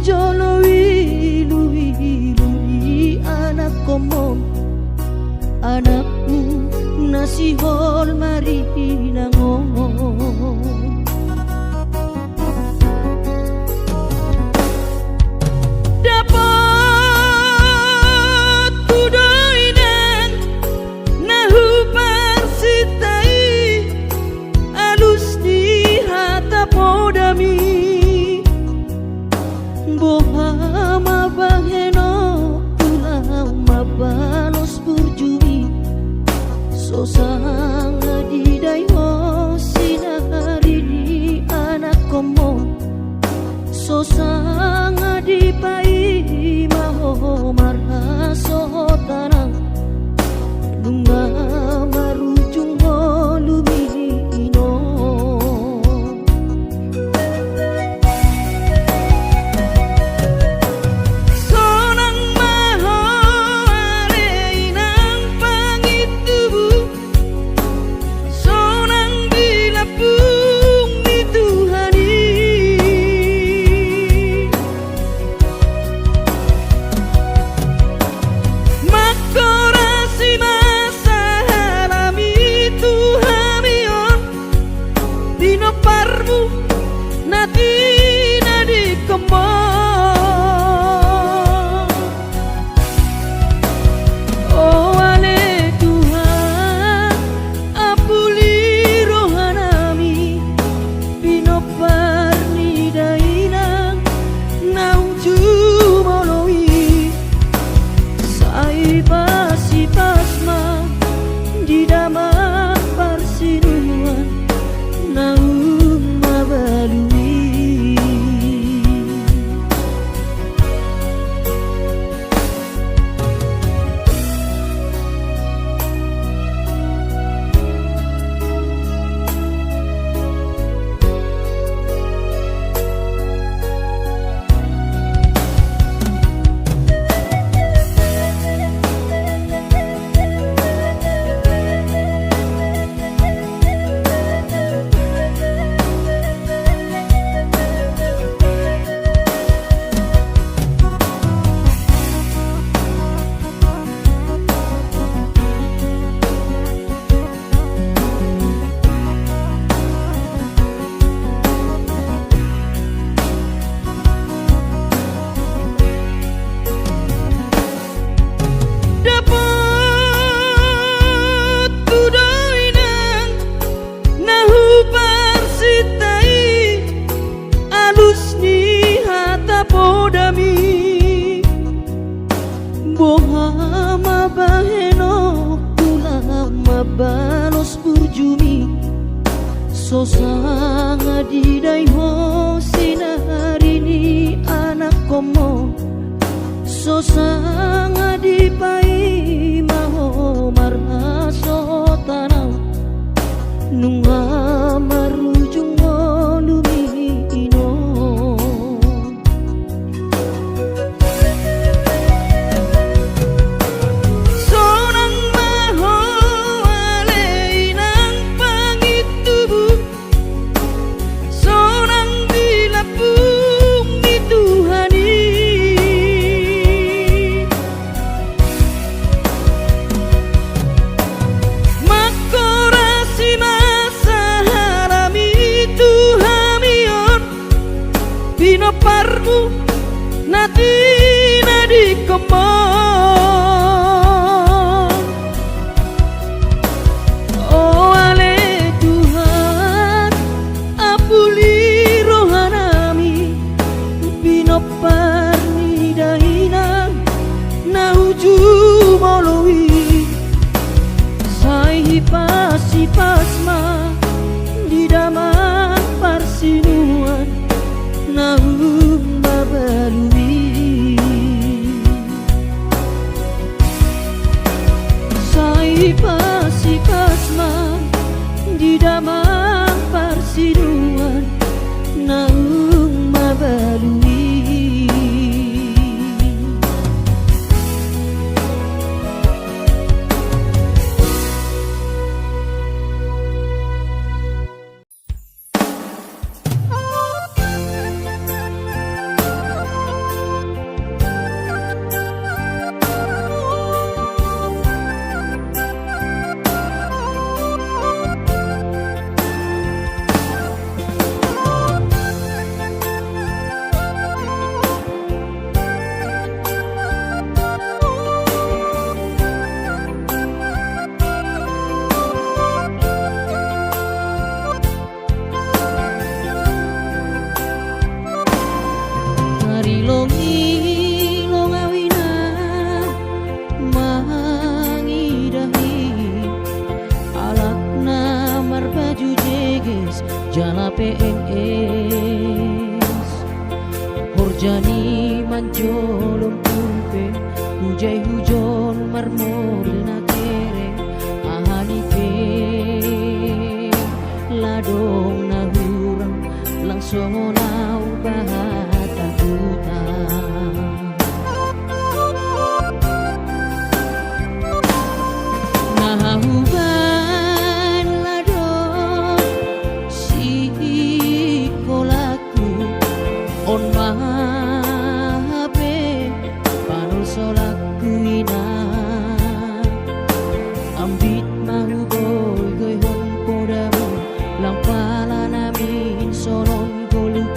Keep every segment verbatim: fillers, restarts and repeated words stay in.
Jolo iluilu di anakkonmon, anakmu na sihol marinang on. Dapothu do inang na huparsinta i, alus ni hata podami. Boha ma bahenonku laho mambalos burjumi? So sanga didai ho sinari ni anakkonmon. So sanga dipaima ho marhasohotan au. Nunga marujung ngolumi on. Sonang ma ho ale inang pangintubu, sonang di lambung ni Tuhan i. Mangkorasi ma sahalami tu hami on, pinomparmu na tinadingkon on. O ale Tuhan, ampuli rohanami, pinompar ni dainang naung jumolo i. Sai pasipas ma di damang parsinuan naung mabalu i. Dapothu do inang na huparsinta i, alus ni hata podami. Boha ma bahenonku laho mambalos burjumi? So sanga didai ho sinari ni anakkonmon. So sanga dipaima ho marhasohotan au. Nunga marujung ngolumi on. Sonang ma ho ale inang pangintubu, sonang di lambung ni Tuhan i. Mangkorasi ma sahalami tu hami on, pinomparmu na tinadingkon on. O ale Tuhan, ampuli rohanami, pinompar ni dainang naung jumolo i. Sai pasipas ma di damang parsinuan naung mabalu i. Sai pasipas ma di damang parsinuan naung mabalu i. Holong pulpe, hujai hujon marmobil na kereng, aha ni pe, ladong na hurang, lang songon au bahat angkutan. Na hubaen ladong sikolahku, on ma hape panolsolakku inang. Ambit ma hugoigoihon podamu, lang pala namin songon goluk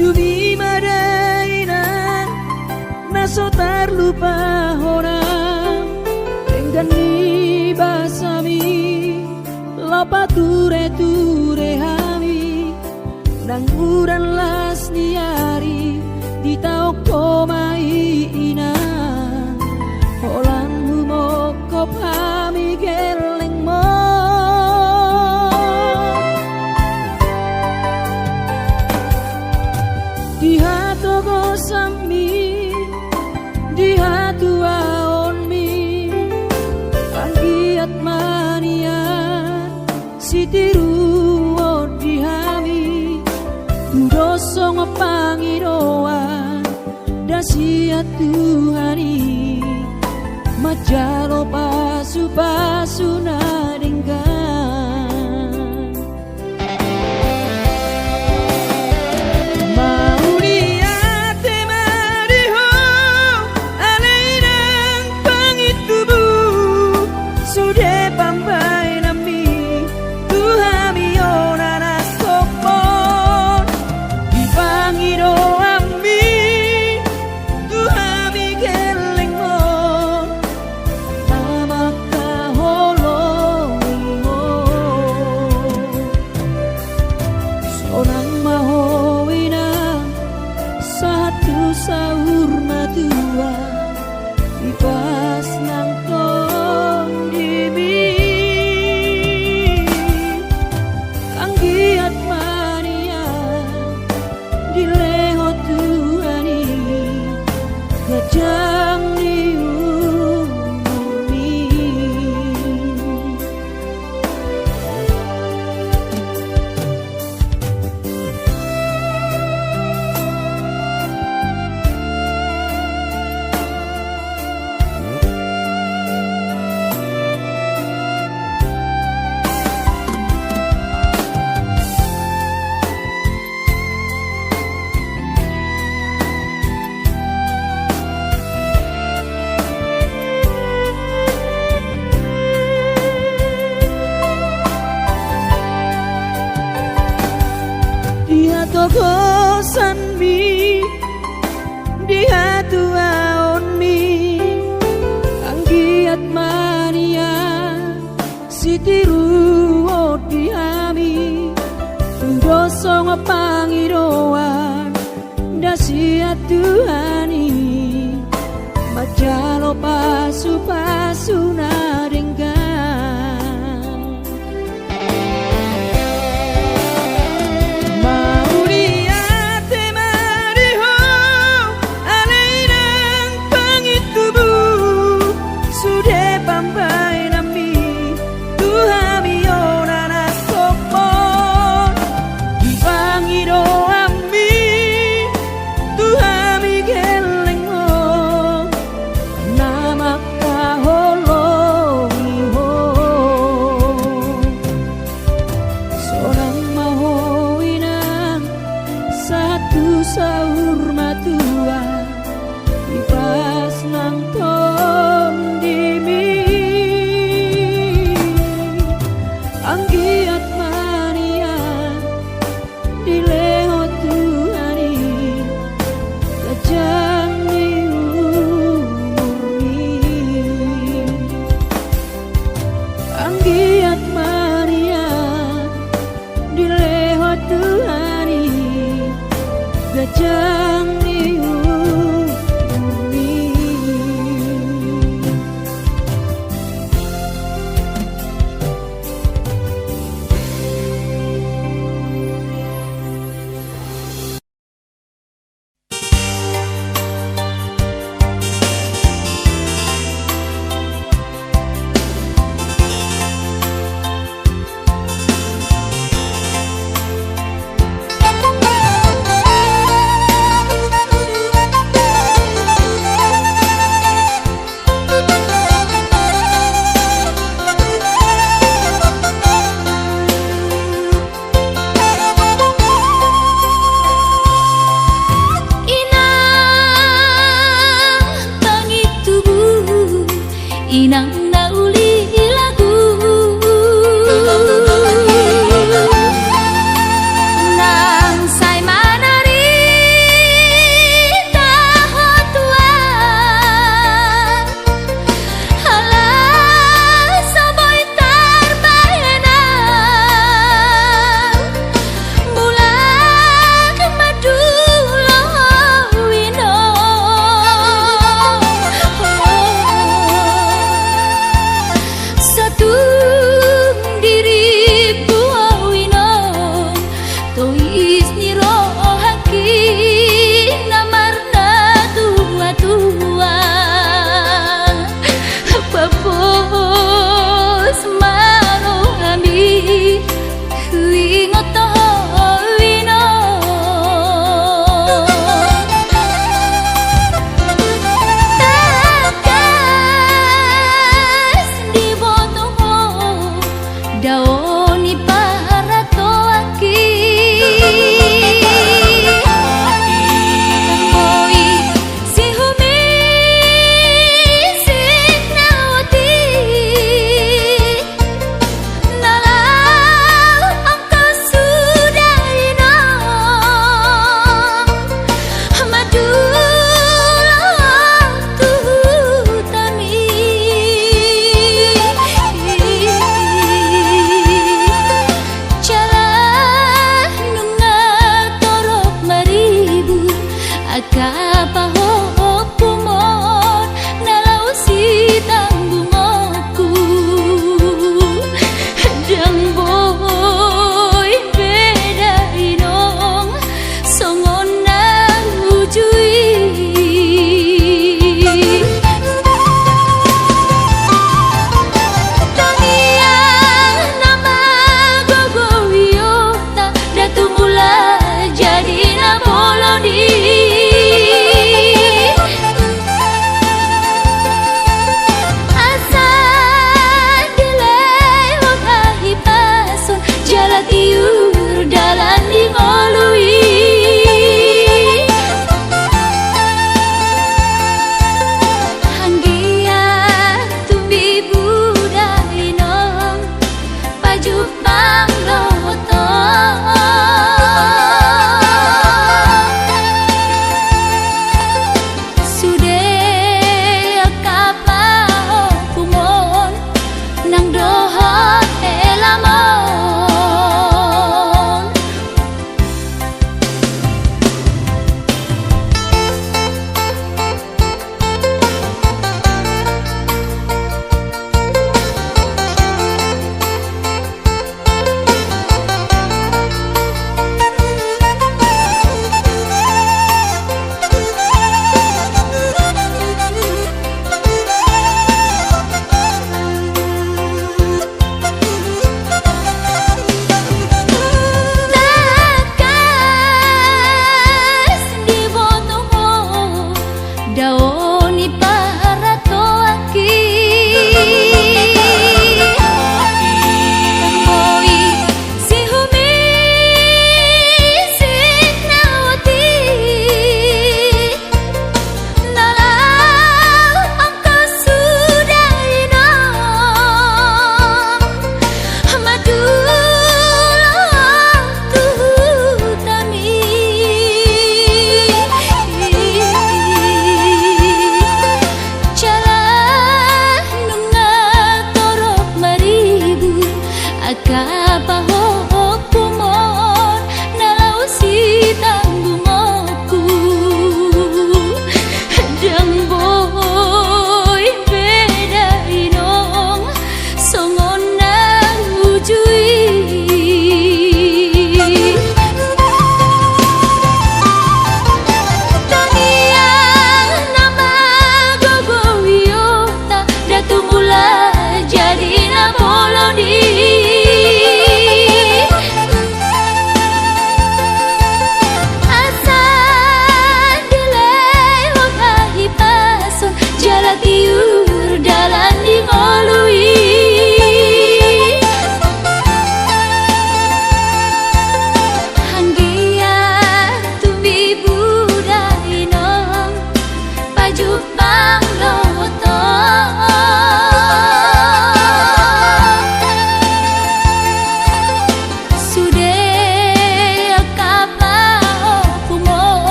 Dumi ma da inang na so tarlupa hona, denggan ni basami laho patureture hami. Nang udan las ni ari ditaon ho ma i inang, holan humongkop hami gellengmon. Di hatogosanmi, di hatuaonmi, anggiat ma nian sitiruon di hami, tu dos songon pangidoan da sian Tuhan i, manjalo pasupasu na denggan. Mauliate ma di Ho, ale inang pangintubu, sude pambahenanmi tu hami on anak sombong. Di pangidoanmi tu hami gellengmon, na mangkaholongi Ho. Sonang ma Ho inang, sahat tu saur matua, di pas nang tondimi. Anggiat ma nian dilehon Tuhan i ganjang ni umurmi. Di hatogosanmi, di hatuaonmi, anggiat ma nian sitiruon di hami, tu dos songon pangidoan da sian Tuhan i, manjalo pasupasu na denggan. Mauliate ma di Ho, ale inang pangintubu, sude pambahenanmi tu hami on anak sombong. Di pangidoanmi tu hami gellengmon, na mangkaholongi Ho. Sonang ma Ho inang, sahat tu saur matua, di pas nang tondimi. Anggiat ma nian dilehon Tuhan i ganjang ni umurmi. Anggiat ma nian dilehon Tuhan i ganjang ni umurmi.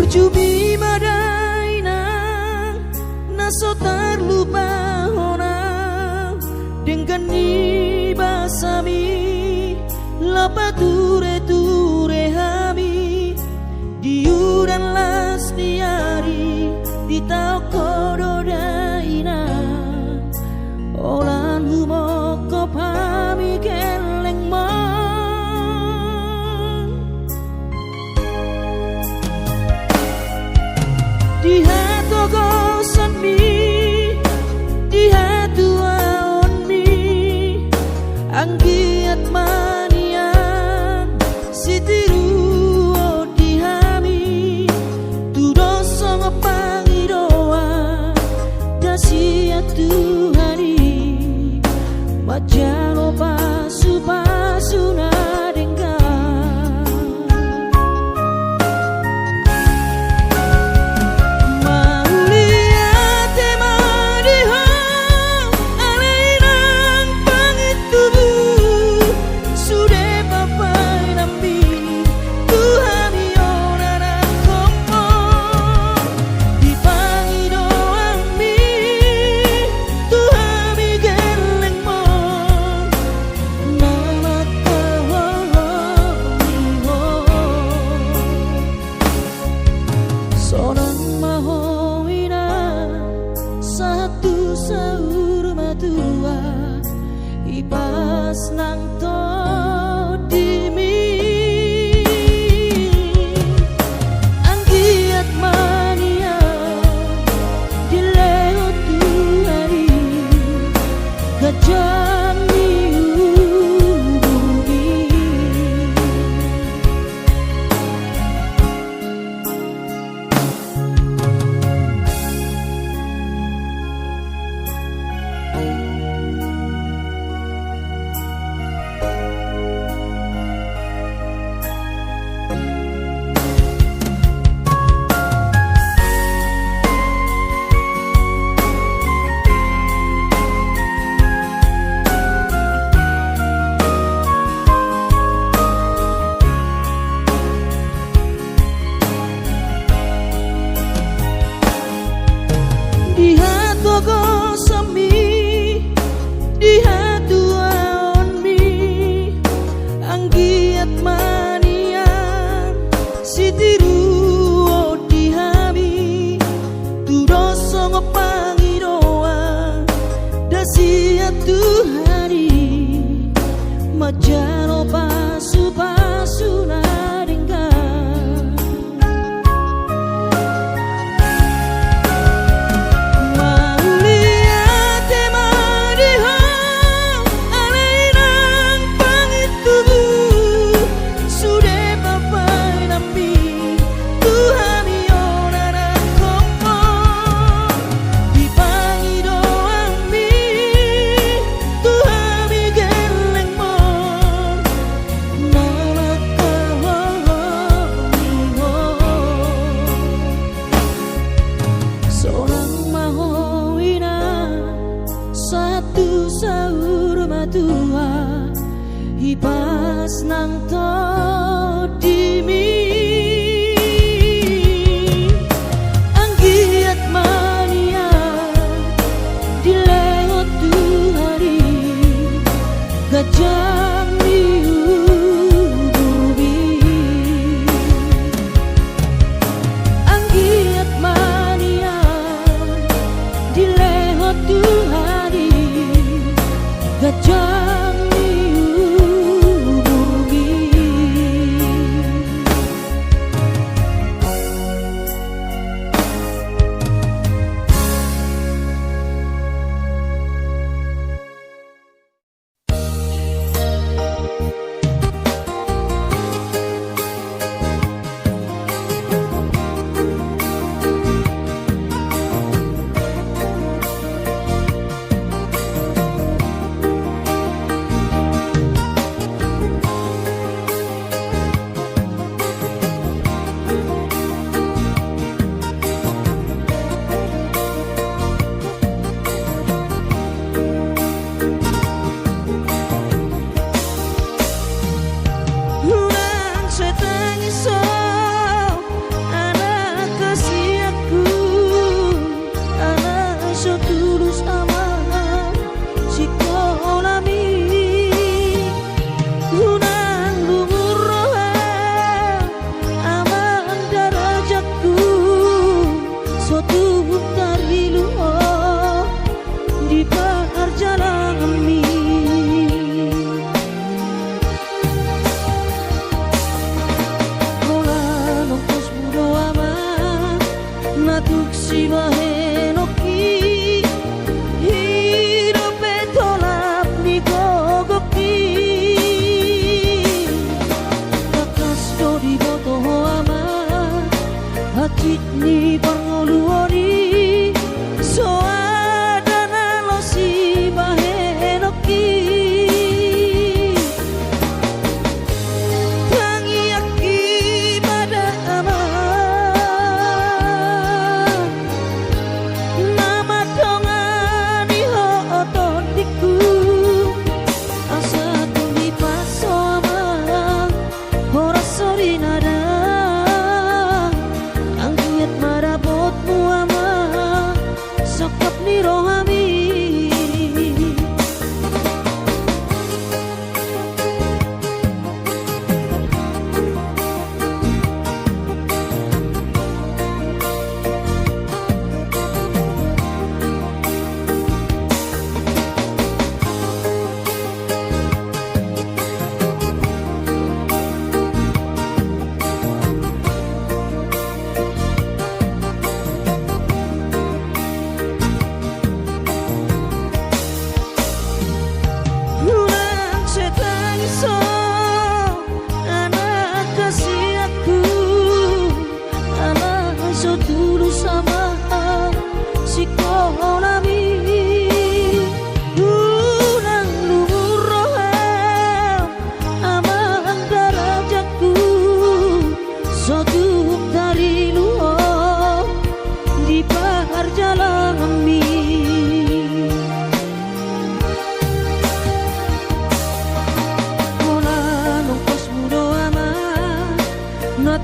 Jumima da inang na so tarlupa hona, denggan ni basami laho patureture hami. Di udan las ni ari ditaon ho do da inang, holan humongkop hami gellengmon. Di hatogosanmi, di hatuaonmi, anggiat ma nian sitiruon di hami, tudos songon pangidoan da sian Tuhan i, manjalo pasupasu na denggan. Mauliate ma di Ho, ale inang pangintubu, sude pambahenanmi tu hami on anakhonmu. Di pangidoanmi tu hami gellengmon, na mangkaholongi Ho. Sonang ma ho inang, sahat tu saur matua, hipas nang tondimi. Anggiat ma nian dilehon Tuhan i ganjang ni umurmi. Di hatogosanmi, di hatuaonmi, anggiat ma nian sitiruon di hami, tudos songon pangidoan da sian Tuhan i, manjalo pasupasu na denggan. Mauliate ma di Ho, ale inang pangintubu, sude pambahenanmi tu hami on anakhonmu. Di pangidoanmi tu hami gellengmon, na mangkaholongi Ho. Sonang ma ho inang, sahat tu saur matua, hipas nang tondimi. Anggiat ma nian dilehon Tuhan i ganjang ni umurmi. Anggiat ma nian dilehon Tuhan i ganjang ni umurmi.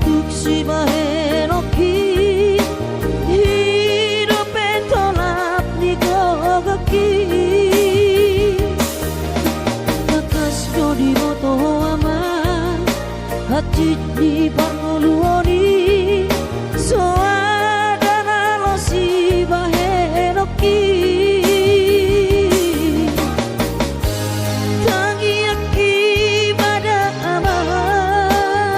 Tuk sibahenonki, i dope tolap ni gogonki. Tangkas do diboto ho amang, hansit ni parngoluon i, so adong na loas sibahenonki. Tangiangki ma da amang,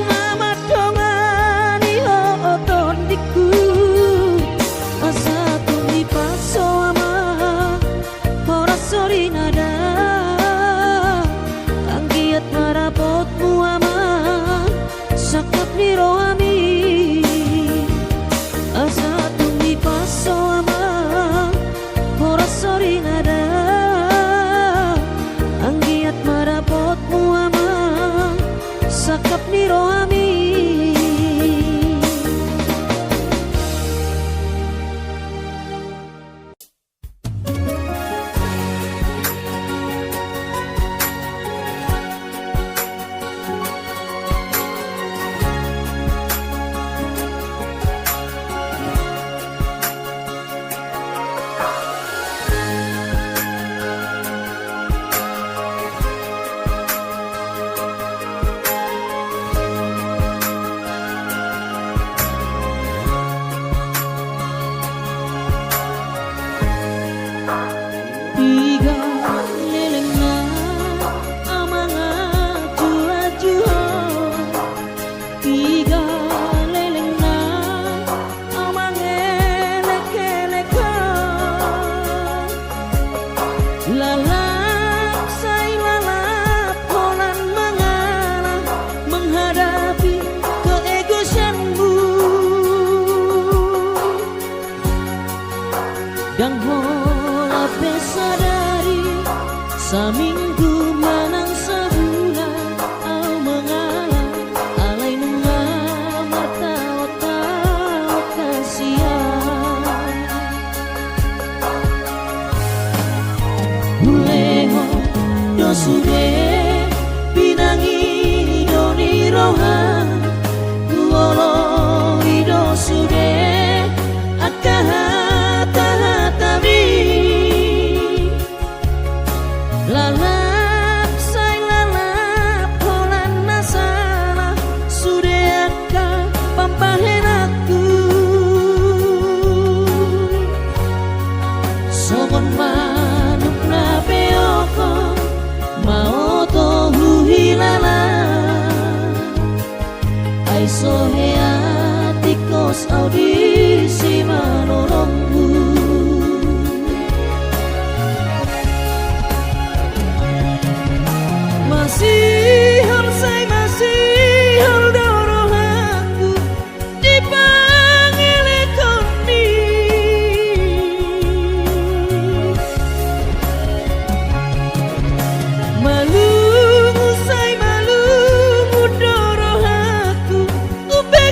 na mandongani ho tondingku, asa tung dipaso amang horas sori na da. Anggiat ma dapotmu amang sangkap ni rohami, asa tung dipaso amang horas sori na da. Anggiat ma dapotmu amang sangkap ni rohami. Piga lelengna amang ajuajuhon, piga lelengna amang elekelekon. Lalap sai lalap holan mangalah menghadapi keegoisanmu. Ndang holan pe sadari, saminggu manang sabulan au mangalah, alai nunga martaontaon hasian. Hulehon do sude, pinangi do ni roham, huoloi do sude angka hatahatami. Lalap sai lalap holan na sala sude angka pampahenanku. Songon manuk na peokon, maoto huhilala. Ai so hea tingkos au di simalolongmu. Masihol sai masihol do rohangku di pangelekonni. Malungun sai malungun do rohangku, umbe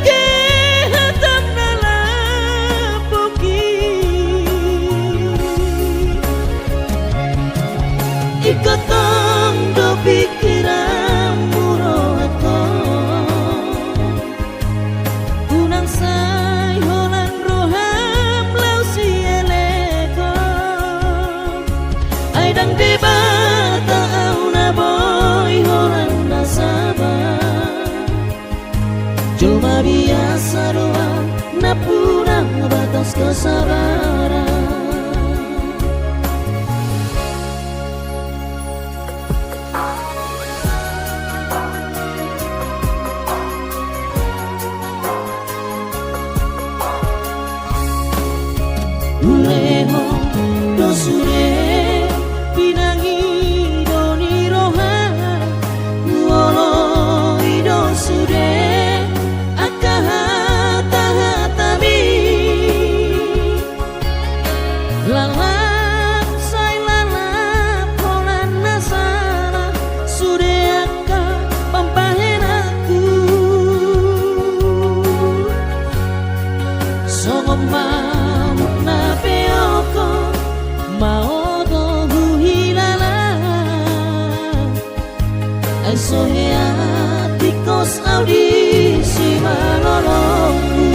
Ai so hea tingkos au di simalolongku.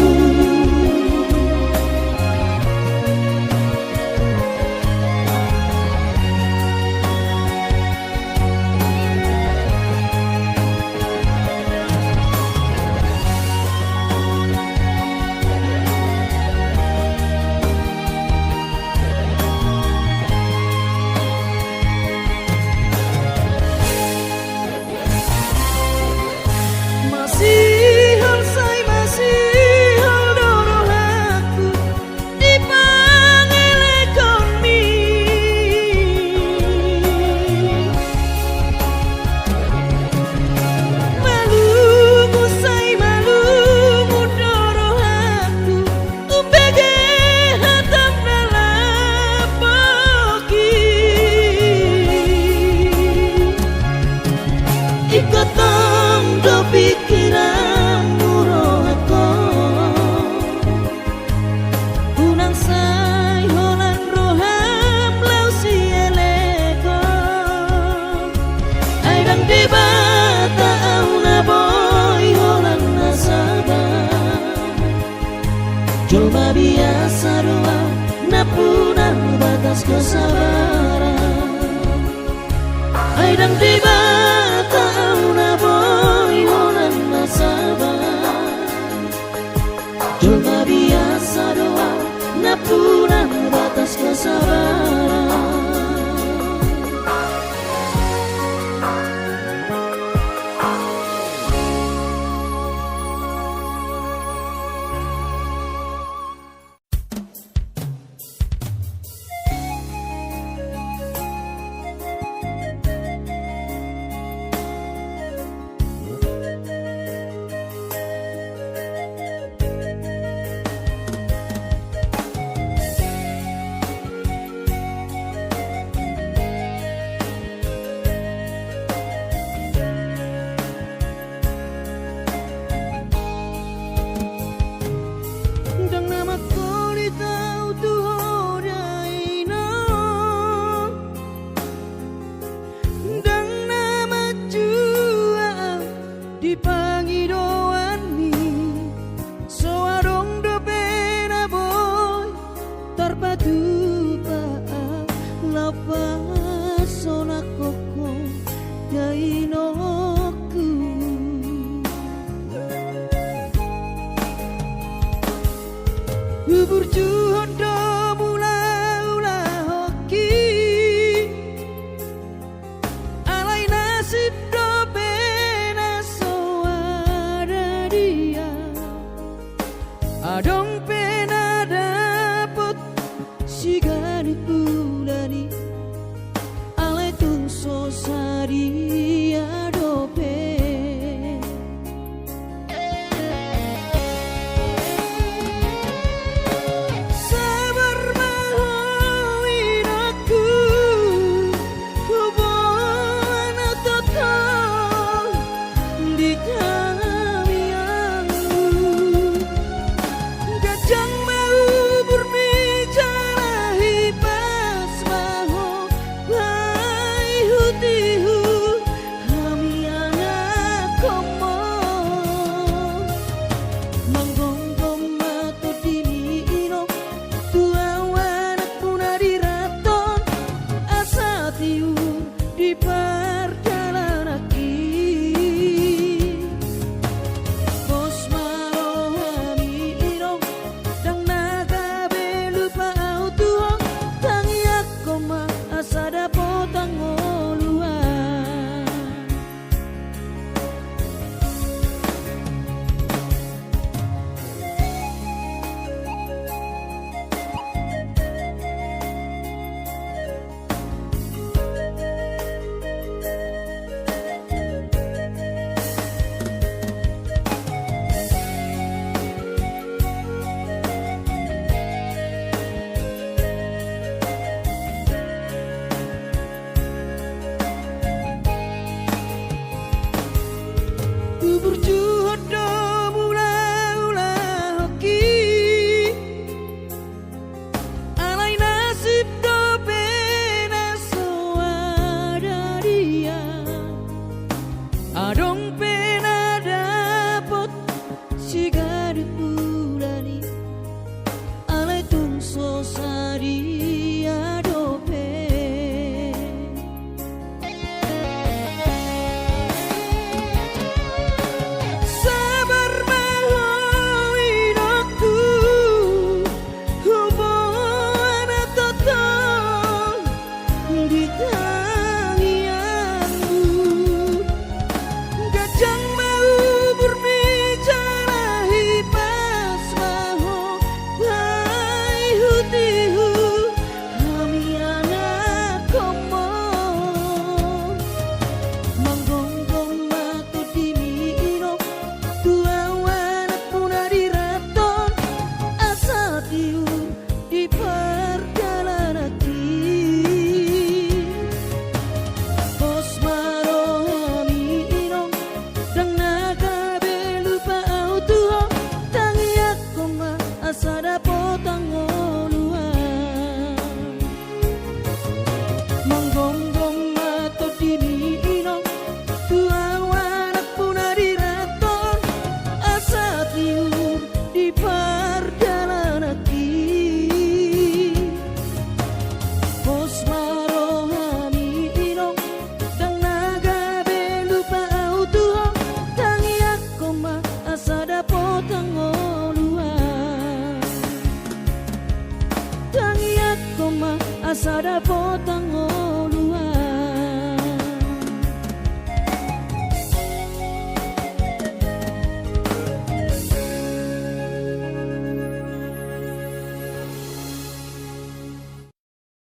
Masihol sai masihol do rohangku di pangelehonmi. Malungun sai malungun do rohangku umbege hatam na lambok i. Ingkon tong do pikiranmu rohangkon. Unang sai holan roham laho sielehon. Ai ndang Debata au na boi holan na saba. Jolma biasa do au nampuna batas kesabaran. Ai ndang Debata